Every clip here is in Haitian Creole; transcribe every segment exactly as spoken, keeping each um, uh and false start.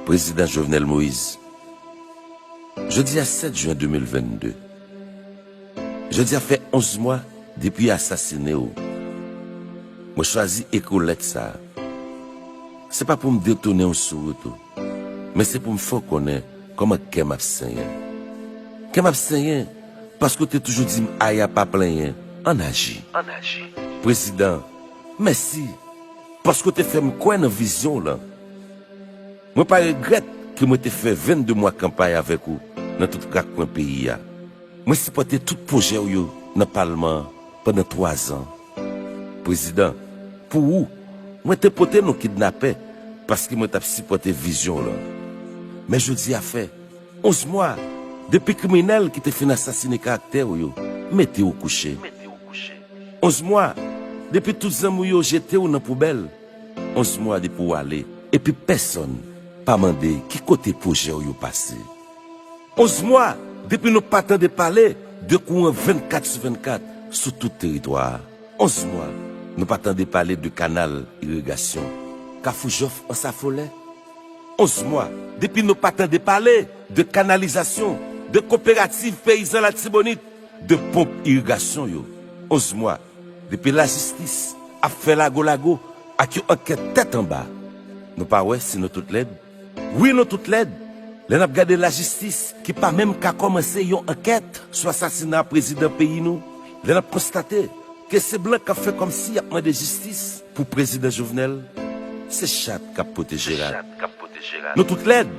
Prezidan Jovenel Moïse, jodi a sèt jen de mil vennde. Jodi a fè onz mwa depi yo asasine w. Mwen chwazi ekri w lèt sa a. Se pa pou m detounen w sou wout ou, men se pou m fè w konnen kòman kè m ap senyen. Kè m ap senyen paske w te toujou di m, "Aya, pa plenyen, ann aji." Prezidan, mèsi paske w te fè m kwè nan vizyon w lan. Mwen pa regrèt ke mwen te fè vennde mwa kanpay avèk ou nan tout rakwen peyi a. Mwen sipòte tout pwojè w yo nan palman an pandan twa zan. Prezidan, pou ou, mwen te pote non kidnapè paske mwen t ap sipòte vizyon w lan. Men jodi a fè onz mwa depi kriminèl ki te fin asasine karaktè w yo mete w kouche. Onz mwa depi tout zanmi w yo jete w nan poubèl. Onz mwa depi w ale, epi pèsonn pa mande ki kote pwojè w yo pase. Onz mwa depi nou pa tande pale de kouran vennkat sou vennkat sou tout teritwa a. Onz mwa nou pa tande pale de kanal irigasyon, Kafou Jòf Ansafolè. Onz mwa depi nou pa tande pale de kanalizasyon, de koperativ peyizan Latibonit, de ponp irigasyon yo. Onz mwa depi lajistis ap fè lago lago ak yon ankèt tèt anba. Nou pa wè si nou tout lèd? Wi, nou tout lèd. Lè n ap gade lajistis ki pa menm ka kòmanse yon ankèt sou asasina prezidan peyi nou, lè n ap konstate ke se blan k ap fè kòmsi y ap mande jistis pou prezidan Jovenel, se chat k ap pwoteje rat. Nou tout lèd.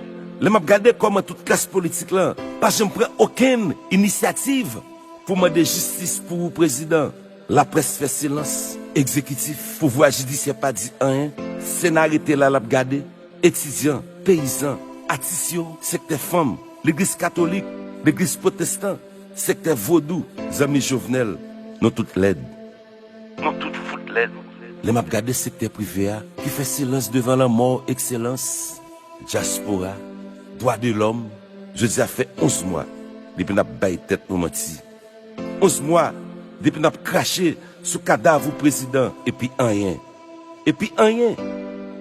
Lè m ap gade kòman tout klas politik lan pa janm pran okenn inisyativ pou mande jistis pou ou, prezidan. Laprès fè silans, egzekitif, pouvwa jidisyè pa di anyen, Sena rete la, l ap gade. Etidyan, peyizan, atis yo, sektè fanm, legliz katolik, legliz pwotestan, sektè vodou, zanmi Jovenel, nou tout lèd. Nou tout fout lèd. Lè m ap gade sektè prive a ki fè silans devan lanmò w, Ekselans, dyaspora, dwa de lòm, jodi a fè onz mwa depi n ap bay tèt nou manti. Onz mwa depi n ap krache sou kadav ou, prezidan, epi anyen. Epi anyen.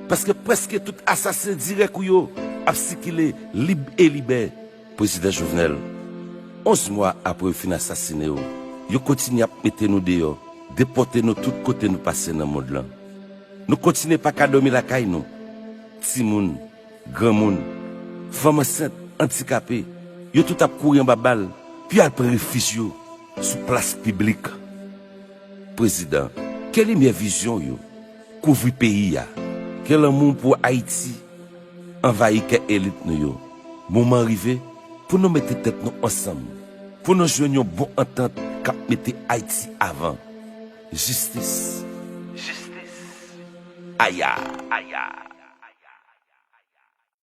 Paske prèske tout asasen dirèk ou yo ap sikile lib e libè. Prezidan Jovenel, onz mwa apre yo fin asasine w, yo kontinye ap mete nou deyò, depòte nou tout kote nou pase nan mond lan. Nou kontinye pa ka dòmi lakay nou. Timoun, granmoun, fanm ansent, andikape, yo tout ap kouri anba bal, pou y al pran refij yo sou plas piblik. Prezidan, ke limyè vizyon w yo kouvri peyi a, ke lanmou w pou Ayiti anvayi kè elit nou yo. Moman an rive pou nou mete tèt nou ansanm, pou nou jwenn yon bon antant k ap mete Ayiti avan. Jistis. Jistis. Aya. Aya.